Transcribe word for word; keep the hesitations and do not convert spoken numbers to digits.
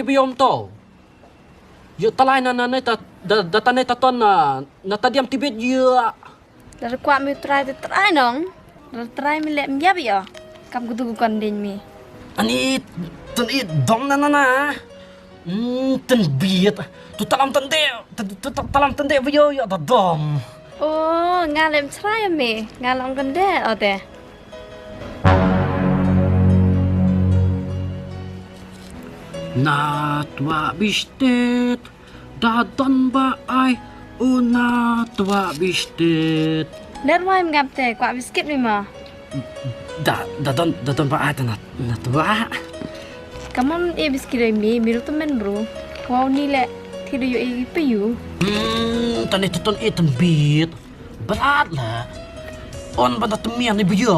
piom to. Yu talai na na ne ta da da ta ne ta ton na na ta diam tibit yu. Dar kwah mi trai te trai nong. Dar trai mi lem yap yo. Kam kutu ku kon ding mi. Ani tun i dom na na na. Hmm, tun biet. Tu talam tun de. Tu tu talam tun de video yo ta dom. Oh, nga lem trai mi. Nga long kon de o de. Na twa bistet. Da don ba ai u na twa bistet. Ler wai mgap te kwah biskit mi ma. Da da don da don ba ai ta na na twa. Kamon e biskit ai mi mi rutu men bro. Kwau ni le ti do yo e pe yu. Hmm, tani tuton e tan bit. Berat la. On ba da temian ni biyo.